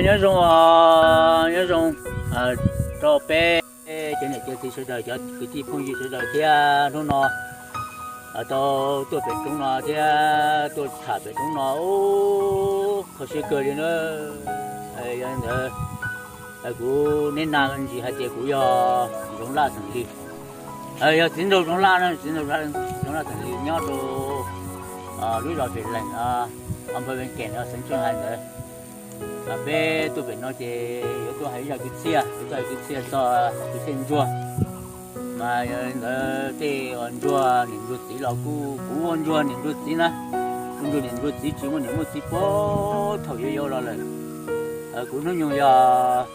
Nyob zoo, nyob zoo rau peb cov niam cov txiv sawv daws, cov kwv tij phooj ywg sawv daws thiab. Hnub no tau tuaj pem roob no thiab tuaj tham pem roob no, kho siab kawg li na. Yog li ntawd kuv neb na ntsis hais tias kuv yog Zoov Laj xeem Lis, yog txiv nraug Zoov Laj, txiv nraug Zoov Laj xeem Lis nyob rau lub zos Pem Lees, npawg Vees Keem, xeev Tseej Hais ntawd. Peb tuaj pem no ces yuav tuaj hais zaj kwv txhiaj, yuav tuaj hais kwv txhiaj txog kwv txhiaj ntsuag. Mas yog li ntawd tej uas ntsuag niam ntsuag txiv los kuj kuv ua ntsuag niam ntsuag txiv na, ua ntsuag niam ntsuag txiv tsis muaj niam muaj txiv puag thaum yuav yau los lawm. Kuv hnub nyoog yog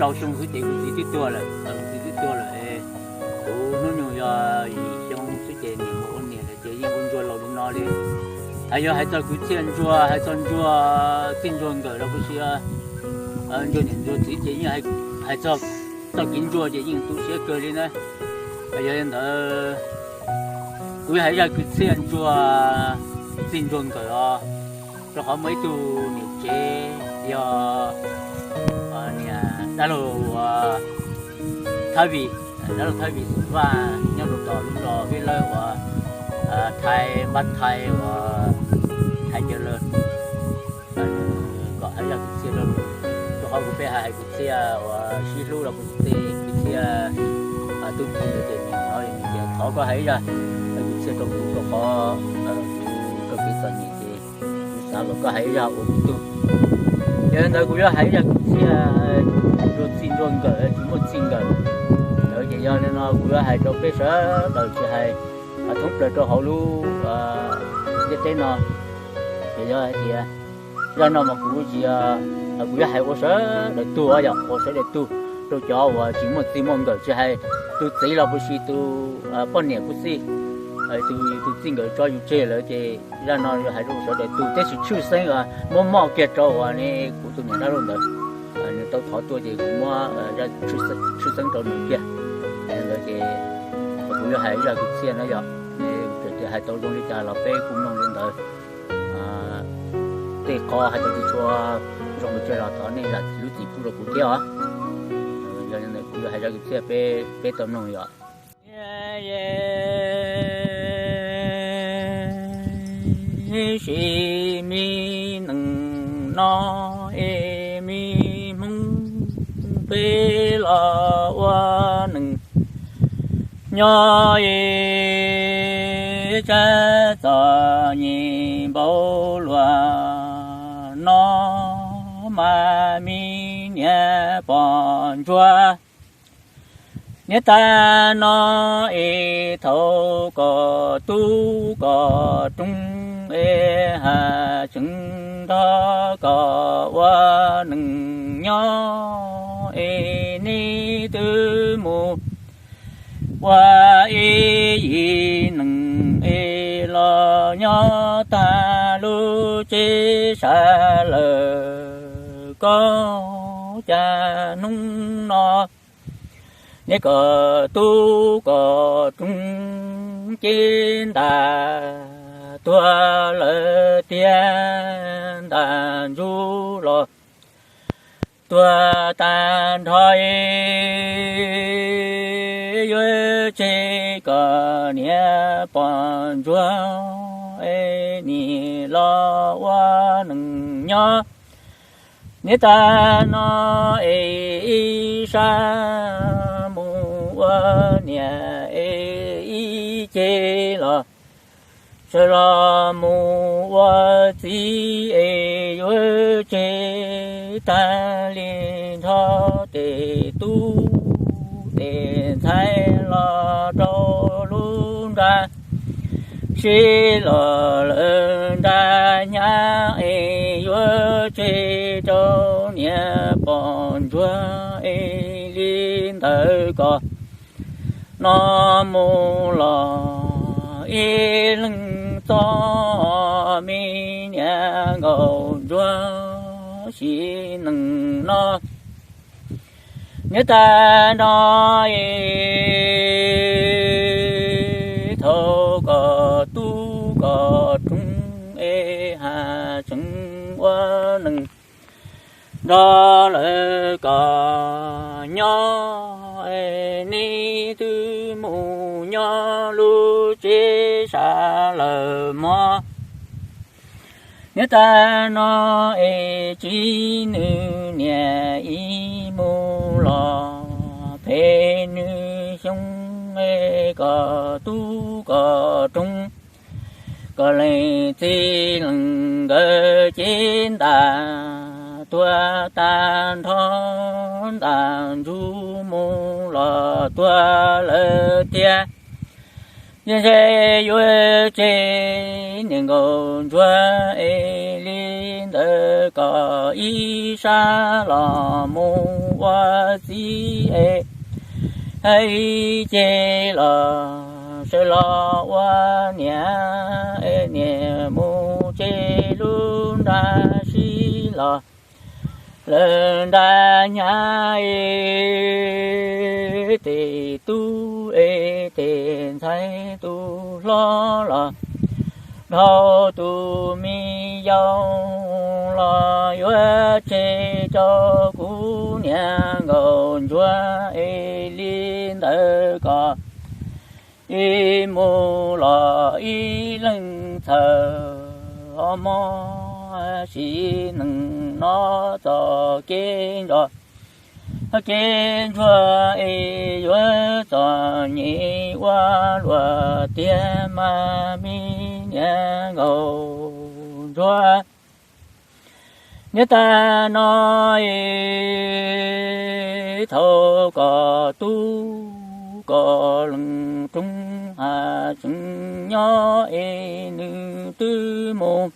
rau xyoo xwb ces kuv txiv twb tuag lawm, kuv txiv twb tuag lawm. Kuv hnub nyoog yog yim xyoo xwb ces niam mus ua niam lawm ces yeej ua ntsuag laus li no li. Hais yog hais txog kwv txhiaj ntsuag, hais txog ntsuag txij ntsuag nkawm los kuj si, ntsuag niam ntsuag txiv ces yeej hais txog txoj kev ntsuag ces yeej tu siab kawg li na. Yog li ntawd kuv yuav hais zaj kwv txhiaj ntsuag txij ntsuag nkawm os, rau qhov muaj ib tug niam tsev yog niam dab laug Thab Vij, dab laug Thab Vij Xeem Vaj nyob rau tom lub zos Vij Lawb uas Thaiv Npab Thaiv uas Thaiv Cawv Lawg kom hais zaj kwv txhiaj rau, rau qhov kuv peb hais hais kwv txhiaj uas sib hlub los kuv tej kwv txhiaj tub ki ntawd ces nws hnov li nws tias thov koj hais zaj kwv txhiaj rau kuv rau qhov kuv rau kev txom nyem ces kuv xav kom koj hais zaj ua kuv tug. Yog li ntawd kuv yuav hais zaj kwv txhiaj ntsuag txij ntsuag nkawm tsis muaj txij nkawm. Ntawd ces yog li no kuv yuav hais rau peb sawv daws tsis hais thoob plaws rau hauv lub ntiaj teb no. Ces yog hais tias zaj no mas kuv tsis, kuv yuav hais ua sawv daws tug, yog ua sawv daws tug, rau cov uas tsis muaj txij muaj nkawm tsis hais tus txiv los puas si tus poj niam kuj xij, tus txij nkawm tso yus tseg lawm ces zaj no yuav hais rau sawv daws tug. Tab sis tshwj xeeb muab moj kiag rau uas ne kuv tus niam dab laug ntawd, nws tau thov tuaj ces kuv muab tshwj xeeb rau nws kiag. Ntawd ces kuv yuav hais zaj kwv txhiaj no yog, kuv tseem tias hais tau zoo li cas los peb kuj mloog li ntawd. Tej qhov hais tau tsis tshua zoo pes tsawg los thov nej zam lub txim pub rau kuv thiab os. Yog li ntawd kuv yuav hais zaj kwv txhiaj peb tau mloog yom. Sim me neej no es me hmoob peb los ua neej nyob es tsab txom nyem npaum luaj no mas me niam poj ntsuag niam tais no es thaum kom tub kom roog es haj tseem nrog kom ua neej nyob es nej twb mus ua ib yim neeg es los nyob tag lub tsev sab lawm, koj cas hnub no niam kom tub kom roog ces ntas tuag lawm tiag, ntas ntsuj los tuag tag nrho. Yuav tseg kom niam poj ntsuag es nim los ua neej nyob niam tais no es ib sab mus ua niam es ib ce los sawv los mus ua txiv es yuav tseg tag li nrho tes tub tes ntxhais los rau lub nra sib los lawm nra nyab es yuav tseg rau niam poj ntsuag es li ntawd kom no mus los ib leeg txom me niam nkauj ntsuag sim neej no. Niam tais no es thaum kom tub kom roog es haj tseem ua neej nrog lawv kom nyob, neb twb mus nyob lub tsev sav lawm mog. Niam tais no es tsis nws niam ib mus los phem nws xyoo, kom tub kom roog, kom leej txiv leej nkawd cev ntas tuag tag nrho, ntas ntsuj mus los tuag lawm tiag. Yog ntshe yuav tseg niam nkaus ntsuag es li ntawd kom ib sab los mus ua txiv es hais ces los sawv los ua niam, niam mus tseg lub nra sib los lawm nra hnyav es tes tub es tes ntxhais tus hlob los dhau tus me yau los yuav tseg rau kuv niam nkaus ntsuag es li ntawd kom ib mus los ib leeg txhawm os mog, sim neej no txoj kev ntso kev ntsuag es yuav txom nyem ua luaj tiag mas me niam nkaus ntsuag. Niam tais no es thaum kom tub kom leej roog has tseem nyob es nws twb mus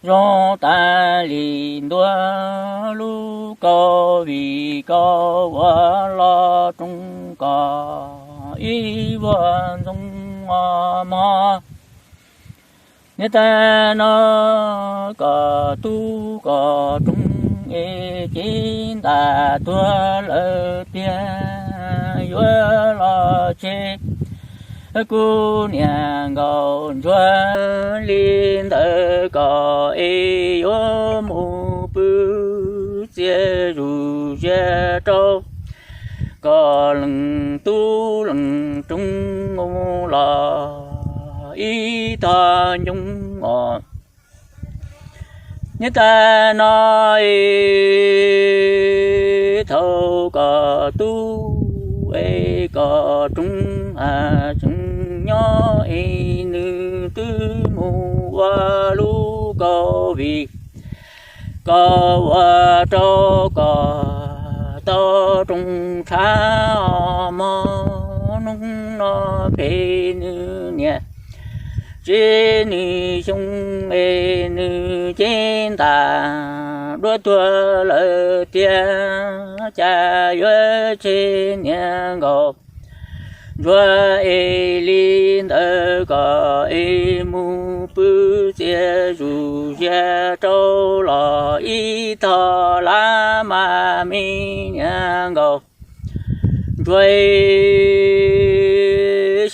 zoo tas li ntua lub kaus vim kaus ua los rooj kom ib vuag ntxoo os mog. Niam tais no kom tub kom roog es cev ntas tuag lawm tiag yuav los tseg kuv niam nkaus ntsuag li ntawd kom es yuav mus pw txias zus zias rau kom leej tub leej roog mus los ib tog ncoo os. Niam tais no es thaum kom tub es kom roog has tseem nyob es nws twb mus ua lub kaus vim kaus ua rau kom tau rooj tshav os mog. Hnub no phem nws niam tsis nws xyoo es nws cev ntas duab tuag lawm tiag, cas yuav tseg niam nkaus ntsuag es li ntawd kom es mus pw txias zus zias rau los ib tog lab mas me niam nkaus ntsuag.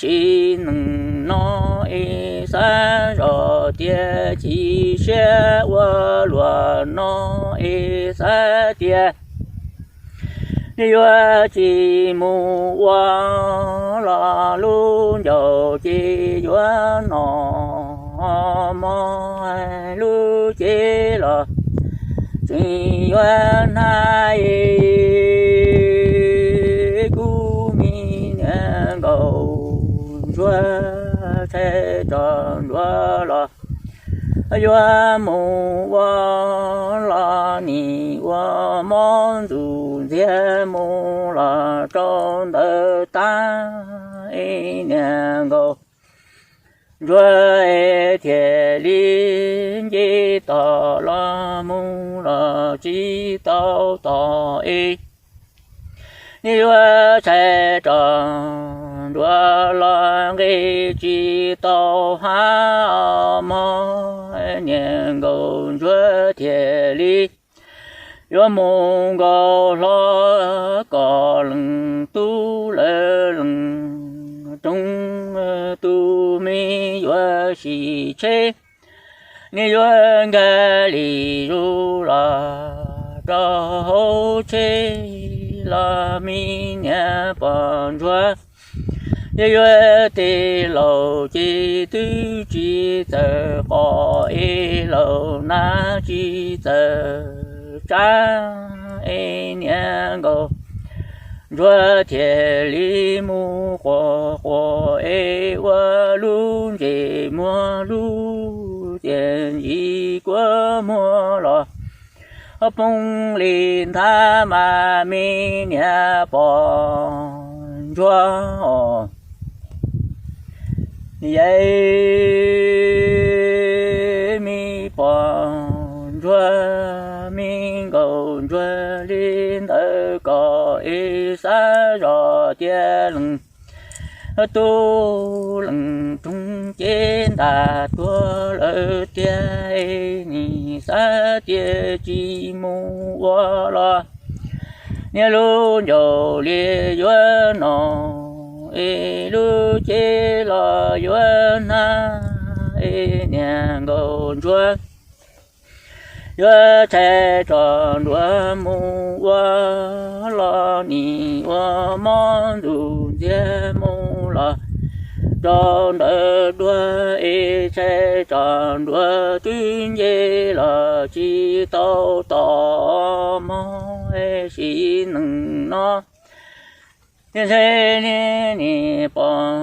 Sim neej no es xav zoj tias chim siab ua luaj no es xav tias yuav tsis mus ua los lub ncauj ces yuav no mog, lub cev los tseem yuav hnab es kuv me niam nkaus ntsuag tshais tso nruab los yuav mus ua los nim ua mob ntxuj ntxiag mus los rau ntawd tag es niam nkaus ntsuag es thiaj li nce tog los mus los tsis tau tog es nws yuav tshais tso nruab los nqis tsis tau hav mog, niam nkaus ntsuag thiaj li yuav mus nkaus hlo kom leej tub lawv leej roog tus me yuav sim tsheb Niag yuav nkag li zus los rau hauv tsheb los me niag pog ntsuag, yog yuav tej laus ces twb tsis txawj qos es laus nab tsis txawj tsab es niag nkauj ntsuag thiaj li mus quas quas es ua lub ntsej muag lub tiaj ntsis kua muag los poob li nthav mas me niag pog ntsuag os. Yawm me pog ntsuag me nkauj ntsuag li ntawd kom es xav zoj tias leej tub leej roog ces ntas tuag lawm tiag es nim xav tias tsis mus ua los niag lub ncaus li yuav no es lub cev los yuav hnab es niag nkauj ntsuag yuav tshais tso nruas mus ua los nim ua mob ntxuj ntxiag mus los rau ntawm duav es tshais tso nruas twb nce los tsis tau tom mob sim neej no. Thiab ntshe niag pog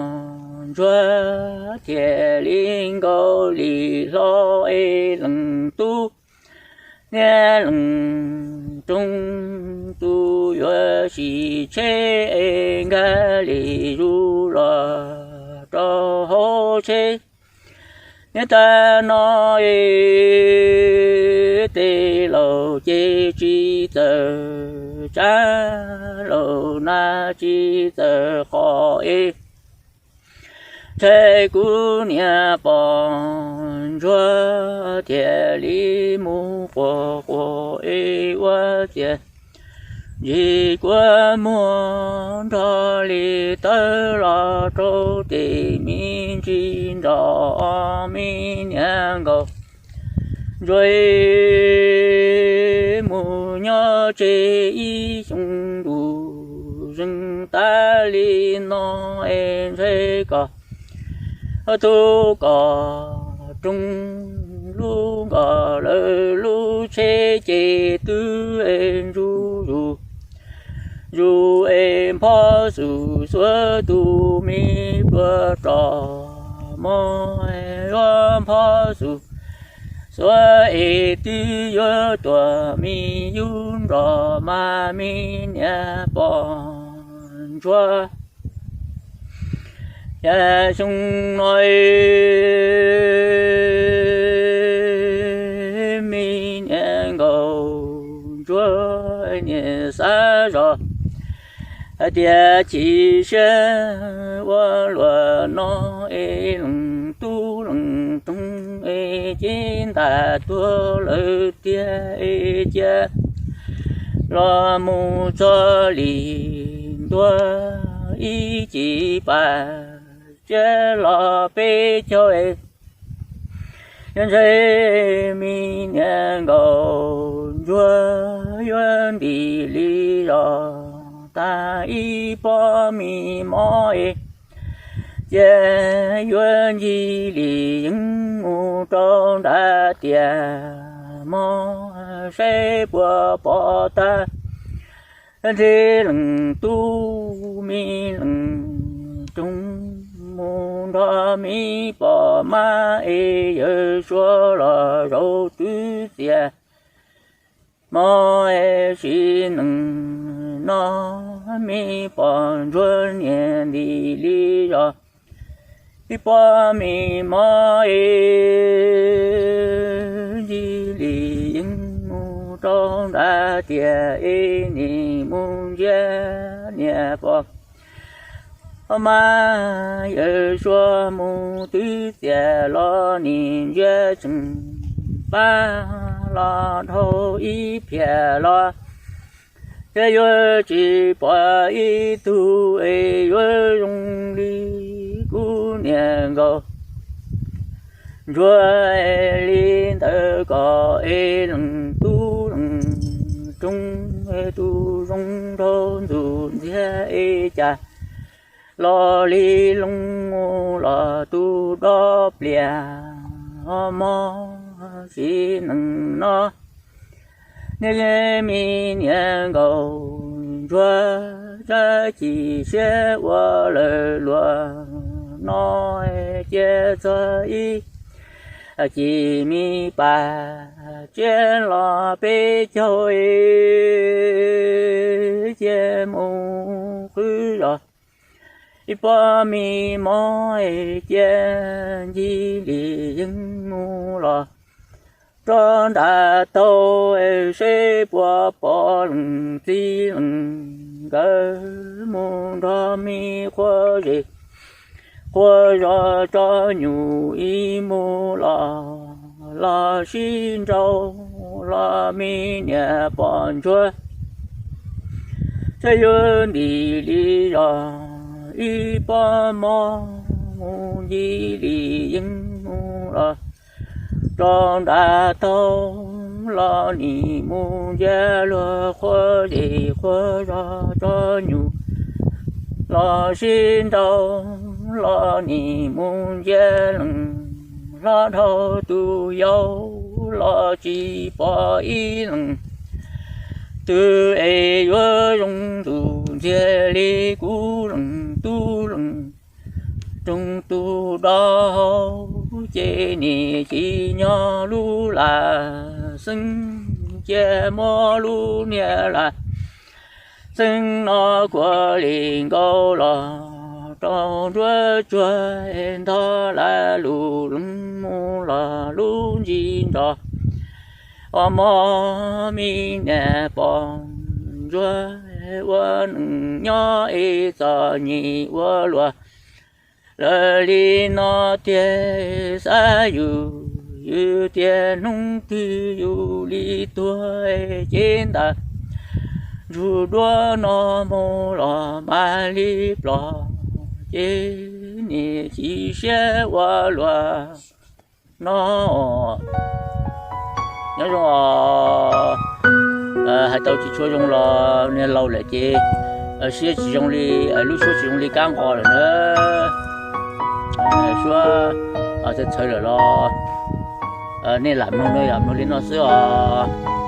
ntsuag thiaj li nkaus li hlo es leej tub niag leej roog tub yuav sim tsheb es nkag li zus los rau hauv tsheb. Niag tag no es tej laus ces tsis txawj tsab, laus nab tsis txawj qos es ntshai kuv niag pog ntsuag thiaj li mus quas quas es ua ciav ntsis kua muag nrog li tawb los rau tej me ntsis nrog me niag nkauj ntsuag mus nyob tseg ib xyoo ntuj zeeg tas li no es ntshai kom tub kom roog lub nkoj lawv lub tsheb ces twb ntsuj zus zus es nphob xum xuav tus me pluag rov mog, yuav nphob xum xuav es twb yuav tuag me yub nrog mas me niag pog ntsuag. Yam xyoo no me niag nkauj ntsuag niaj xav zoj hais tias chim siab ua luaj no es leej tub leej roog es ces ntas tuag lawm tiag es cia los mus txog li ntuag ib ci pas tsiab los peb caug. Yog ntshe me niag nkauj ntsuag yuav ntim li zog tag ib pob me mob es cia yuav ncig li yeej mus rau nram tiaj mog, saib puas pom tag nrho leej tub me leej roog mus nrog me pog mab es yawg suav los zaum twb txias mog es sim neej no me pog ntsuag niaj ntim li zog ib pob me mob es ncig li yeej mus rau nram tiaj es nim mus ntsia niam pog mab yawg suav mus twb txias los nim ntsia tseem pab los dhau ib phiaj los thiab yuav tsis pom ib tug es yuav zoo li kuv niag nkauj ntsuag li ntawd kom es leej tub leej roob, tus zoo nraug ntxuj ntxiag es cas los li loo los tu dob plias. Ho mog sim neej no niag me niam nkauj ntsuag, tsam chim siab ua lawm luag no, cia txog ib chim me pas tsiab los peb caug, cia mus qhwv zos ib pob me mob, cia ncig li yeej mus los rau nram taug, seb puas pom leej txiv leej nkawd mus nrog me qhua zes qhua zos tso nyuj ib mus los, los sib nraus los me niam pom ntsuag, saib yuav ntim li zos ib pob mob, mus ncig li yeej mus los rau nram taug, los nim mus ntsia luag qhua zes qhua zos tso nyuj los sib nraus, los nim mus ntsia leej hlob dhau tus yau, los tsis pom ib leej twg es yuav zoo tus ntxiag li kuv leej tub leej roob tu dob hau, ces nim tsis nyob lub lam xeeb, cia muab lub niag lam xeeb no kuav li nkaus los rau nruab tsuag, ntog lam lus leej mus los lub ntsis nrog. Ua mog me niam pom ntsuag, ua neej nyob es txom nyem ua luaj lawm li no tiag, xav yus yus tias hnub twg yus li tuag, ces ntag ntsuag duab no mus los mas li plos, ces nim chim siab ua luaj no. Nyob zoo os, hais tau tsis tshua zoo los niag laus lawm ces siab tsis zoo li, lub suab tsis zoo li kab nqos lawm na. Suab txhawv txhawv lawm los nej lam mloog no yom, mloog li no xwb os.